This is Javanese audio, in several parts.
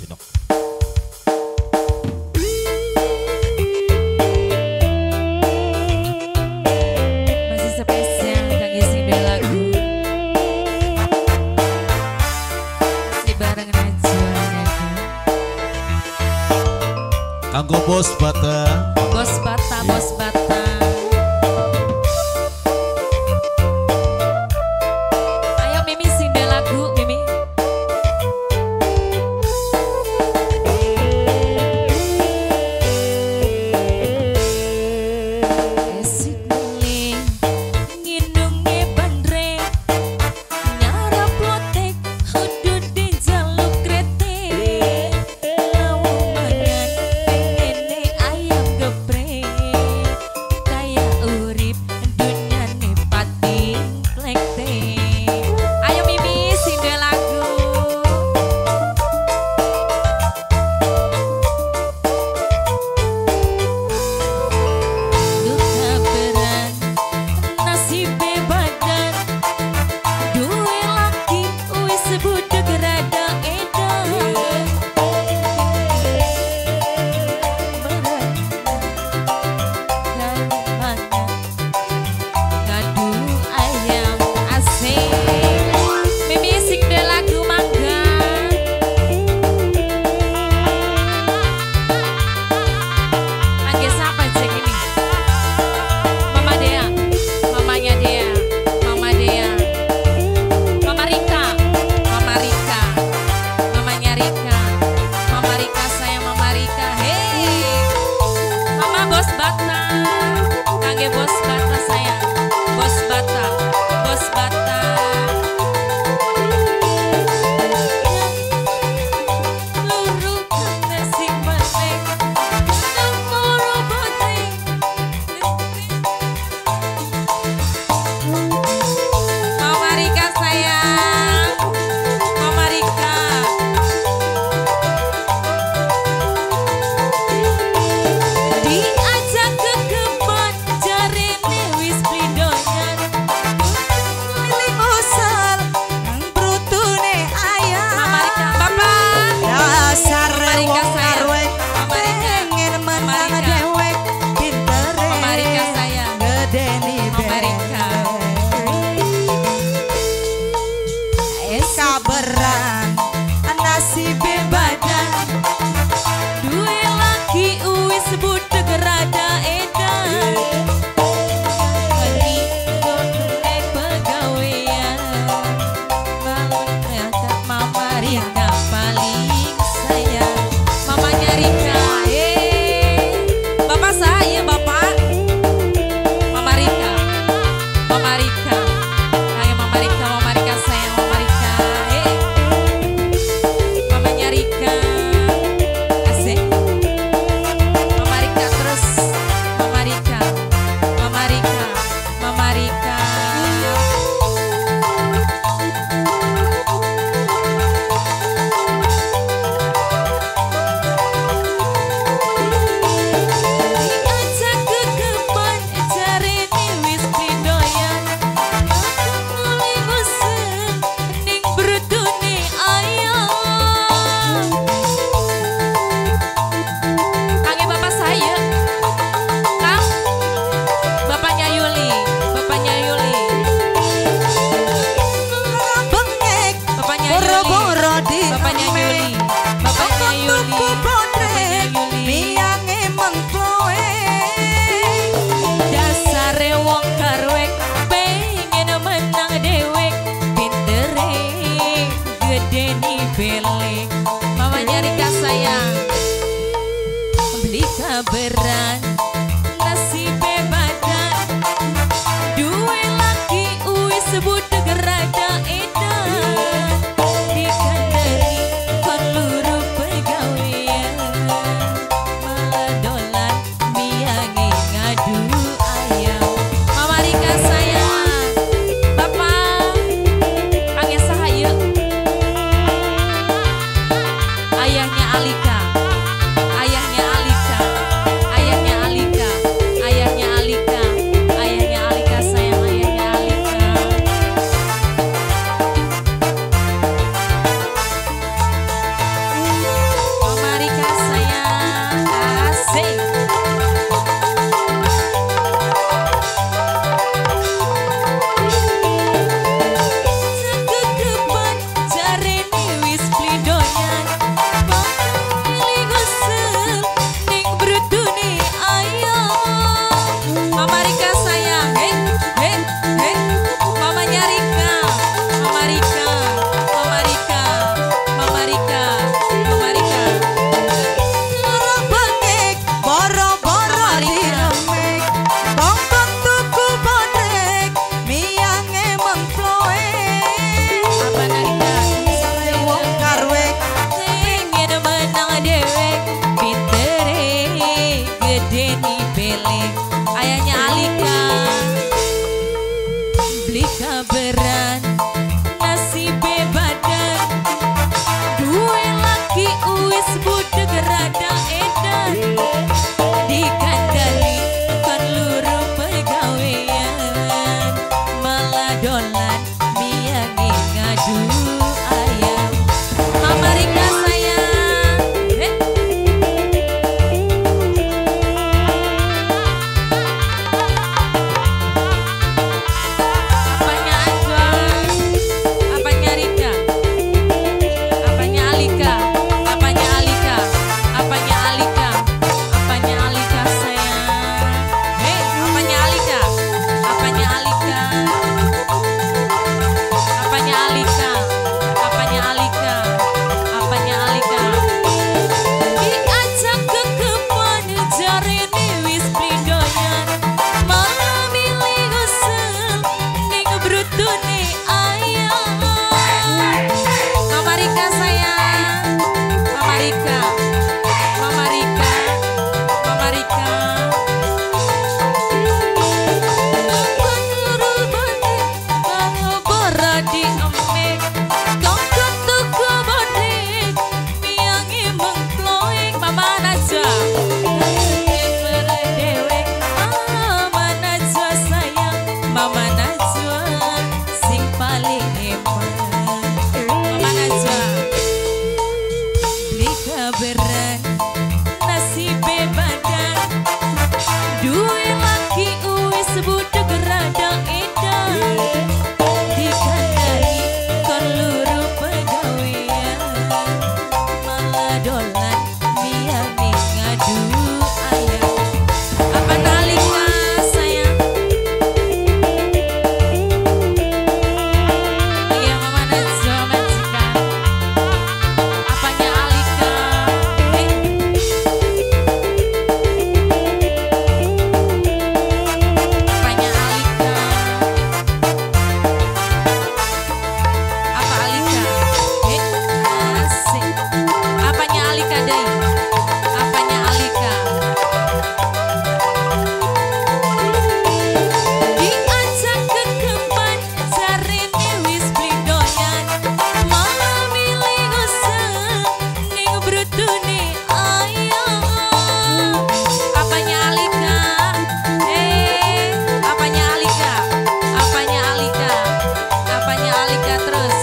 Sinok. Masih spesial kangge sing duwe lagu. Si bareng Najwa Kanggo Bos Bata. Bos Bata, Bos Bata. Ayo Mimi sing duwe lagu, Mimi. Esik mule ngindunge bandre nyarap lotek kudu dijaluk krete lawu mangan pengene ayam geprek kaya urip dunyane pati klekte. Ayo Mimi sing duwe lagu. Duka beran nasibe badan duwe laki wis budeg rada edan ngadu ayam asing. Mimi sing duwe lagu mangga. Kangge sapa cek ini? Mama Dea, mamanya Dea, Mama Dea, Mama Rika, Mama Rika, mamanya Rika, Mama Rika sayang Mama Rika, hey, Mama Bos Bata, kangge Bos Bata sayang, Bos Bata, Bos Bata. Luru kene sing meneng, nang robote. Mama Rika sayang, Mama Rika. Diajak ke kebon jarene wis blindoyan. Liling usel nang brutune ayam. Mama Rika, Bapak. Dasar Mama Rika wong sayang. karwek Mama Rika. pengen Mama menang Rika. dewek pintere Mama Rika sayang. gedeni Mama Rika. Kaberan nasibe badan Duwe laki wis budeg rada edan. Kali golek pegawean. Bangun ternyata Mama Rika paling sayang. Mamanya Rika, eh. Bapak saya, Bapak. Mama Rika, Mama Rika. Ayo Mama Rika, Mama Rika sayang Mama Rika, eh. Mamanya Rika, asik. Mama Rika terus, Mama Rika, Mama Rika, Mama Rika. Diajak ke kebon jarene wis blindoyan. Nguli usel ning brutune ayam. Kangge bapak saya, Kang, bapaknya Yuli, bapaknya Yuli, bengek bapaknya Yuli, boro-boro di bapaknya Yuli, bapaknya Yuli, tuku bapaknya bonek Yuli. miyange mengploe Dasare wong karwek pengen menang dewek pintere gedeni bele. Mamanya Rika sayang beli kaberan nasibe badan duwe laki wis budeg rada edan dikandani kon luru pegawean malah dolan miyange ngadu ayam. Mama Rika sayang, Bapak kangge saha ieu? Ayahnya Alika, ayahnya Alika, ayahnya Alika, ayahnya Alika, ayahnya Alika sayang, ayahnya Alika. wis budeg rada edan dikandani kon luru pegawean malah dolan miyange ngadu ayam. Mama Rika sayang. Apanya Ajwa? Apanya Rika? Apanya Alika? Apanya Alika? Apanya Alika? Apanya Alika sayang? Apanya Alika? Apanya Alika? Apanya Alika? Apanya Alika? Apanya Alika? Diajak ke kebon jarene wis beli doyan malah milih ngusel ning brutune ayam. Mama Rika sayang. Mama Rika. Mama Rika. Mama Rika. Mama Najwa sing paling hebat. Mama Najwa beli kabaran nasibe badan duwe laki wis budeg rada edan dikandani kon luru pegawean malah dolan miyane ngadu ayam. Apa Alika sayang? Iya Mama Najwa majikan. Apanya Alika? Apanya Alika? Apa Alika? Asik. Apanya Alika deh? Apanya Alika? Diajak ke kebon jarene wis beli doyan malah milih ngusel ning brutune ayam. Apanya Alika? Apanya Alika? Apanya Alika? Apanya Alika terus?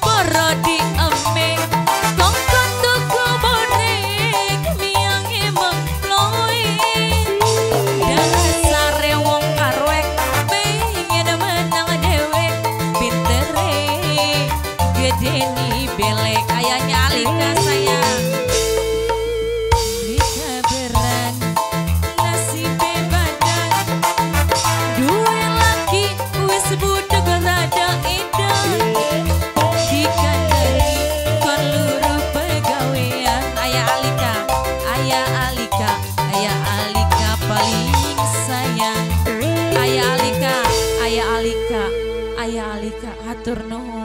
Karo di eme kongkon tuku bonek miyange mengploe dasare wong karwek pengen menang dewek pintere gedeni belek. Ayahnya Alika sayang. Rika beran nasibe badan duwe laki wis budeg rada edan dikandani kon luru pegawean. Ayah Alika, ayah Alika, ayah Alika paling sayang. Ayah Alika, ayah Alika, ayah Alika hatur nuhun.